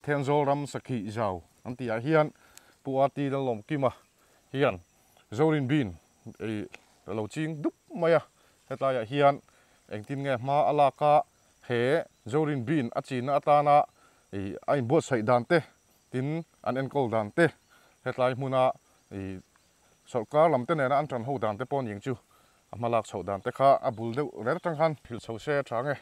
Thenzawl ram sakhi zau an tih ah hian Pu RT Lalawmkima hian Zorin Bean ei a lo ching dup mai a, hetlai ah hian engtin nge hma a lak a, he Zorin Bean a chinna atana ei a inbuatsaih dan te tin an enkawl dan te hetlai hmuna ei sawrkar lam te nena an tan ho dan te pawh ning chu a hma lak chhoh dan te kha a bul deuh reng atang khan hrilh chho se a tha nge.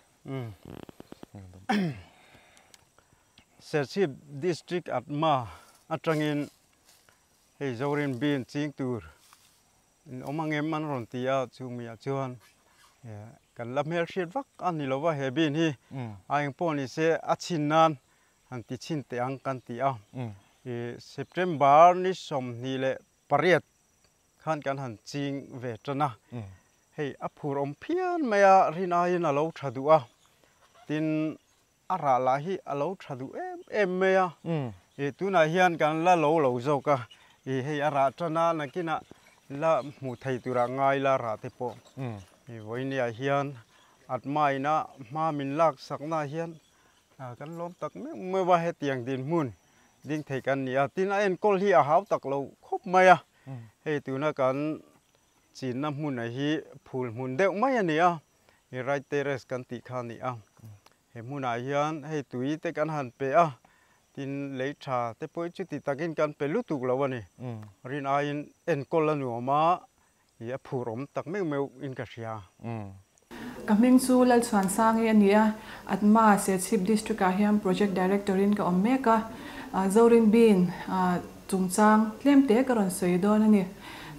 Serchhip District Atma atangin hei Zorin Bean ching tur in awm angem an rawn ti a, chumi ah chuan kan la hmelhriat vak a ni lova he bean hi a eng pawh ni se a chhin nan han ti chhin teh ang kan ti a. September ni 28 khan kan han ching ve tan a, hei a phur awm phian mai a, rin aiin a lo tha duh a, tin a rah lah hi a lo tha duh em em mai a, tunah hian kan la lo lo zawk a, hei a rah tan a nakinah la hmuh thei turah ngai la rah te pawh vawinia hian atmaina hma min lak sakna hian kan lawm tak meuh meuh a, hetiang dinhmun ding thei kan ni a, tin a enkawl hi a hau tak lo khawp mai a, hei tuna kan chinna hmun hi phul hmun deuh mai a ni a, he right terrace kan tih kha a ni a, he hmunah hian hei tui te kan han pe a, tin lei tha te pawh hi chuti takin kan pe lutuk lo a ni, rin aiin enkawl a nuam a, a phur awm tak meuh meuh in ka hria. Ka hming chu Lalchhuansangi a ni a, Atma Serchhip District ah hian Project Director in ka awm mek a, Zorin Bean chungchang tlem te ka rawn sawi dawn a ni.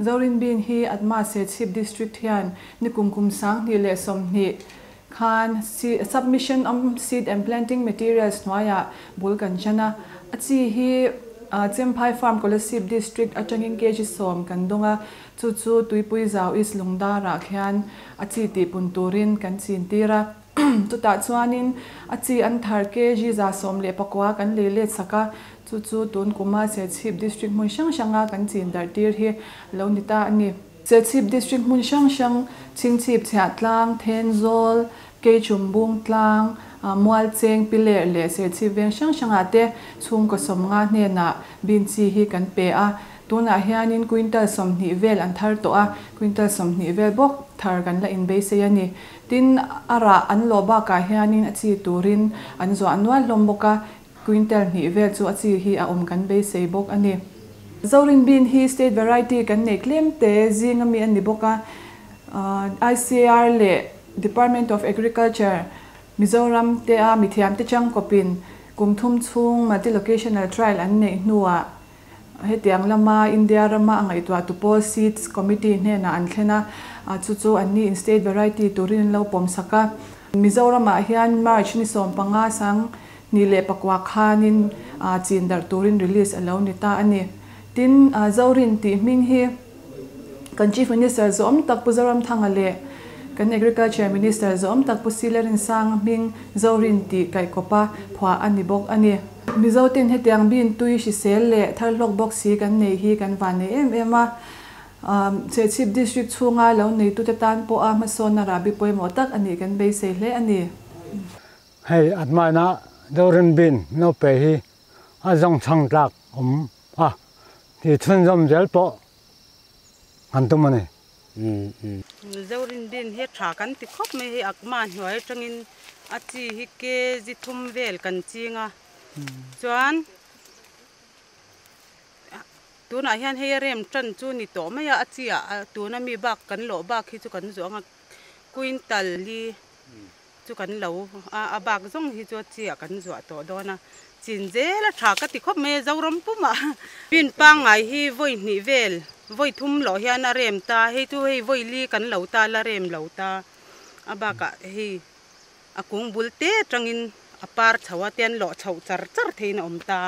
Zorin Bean hi Atma Serchhip District hian nikum kum 2020 khan Submission on Seed and Planting Materials hnuaiah bul kan chan a, a chi hi Chemphai Farm Kolasib District atangin kg 10 kan dawng a, chu chu Tuipui Zau East Lungdarah khian a chi tih pun turin kan chin tir a, chutah chuanin a chi an thar kg 119 kan lei let sak a, chu chu tun kuma Serchhip District hmun hrang hranga kan chin darh tir hi lo ni ta a ni. Serchhip District hmun hrang hrang Chhingchhip Chhiahtlang, Thenzawl, Keichumbung Tlang, Mualcheng, Piler leh Serchhip veng hrang hrangah te chhungkaw 50 hnenah bean chi hi kan pe a, tunah hianin quintal 20 vel an thar tawh a, quintal 20 vel bawk thar kan la inbeisei a ni. Tin a rah an lawh bakah hianin a chi turin an zuah nual hlawm bawk a, quintal 2 vel chu a chi hi a awm kan beisei bawk a ni. Zorin Bean hi state variety kan nei tlem te zing ami a ni bawk a, ICAR leh Department of Agriculture Mizoram te a mithiam te chang kawpin kum thum chhung multi-locational trial an neih hnuah hetiang lama India rama a ngaihtuah tu pawl Seeds Committee hnenah an thlen a, chu chu an ni in state variety turin an lo pawm sak a. Mizoramah hian March ni 15 2009 khanin chin darh turin release a lo ni ta a ni. Tin Zorin tih hming hi kan Chief Minister zawm tak Pu Zoramthanga leh kan Agriculture Minister zawm tak Pu Silerin Sanga hming Zorin tih kaikawpa phuah a ni bawk a ni. Mizoten hetiang bean tui hrisel leh thar hlawk bawk si kan nei hi kan van nei em em a, Serchhip District chhunga lo neitute tan pawh a hmasawnna rahbi pawimawh tak a nih kan beisei hle a ni. Hei Atmaina Zorin Bean no pe hi a zawng chhang tlak awm a, ti chhunzawm zel pawh kan tum a ni. Zorin Bean hi tha kan ti khawp mai hei Akma hnuai atangin a chi hi kg 3 vel kan ching a, chuan tunah hian hei a rem tan chu ni tawh mai a, a chi ah tuna mi bak kan lawh bak hi chu kan zawh anga quintal li chu kan lo a bak zawng hi chu a chi ah kan zuah tawh dawn a, chin zel a tha ka ti khawp mai a Zoram pumah bean pangngai hi vawi hnih vel vawi thum lawh hian a rem ta, hei chu hei vawi li kan lo ta la rem lo ta a bakah hei a kung bul te atangin a par chho a te an lawh chhoh char char theiin a awm ta,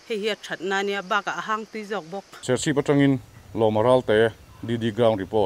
hei hi a thatna ania bakah a hang tui zawk bawk. Serchhip atangin Lawma Ralte, DD Ground Report.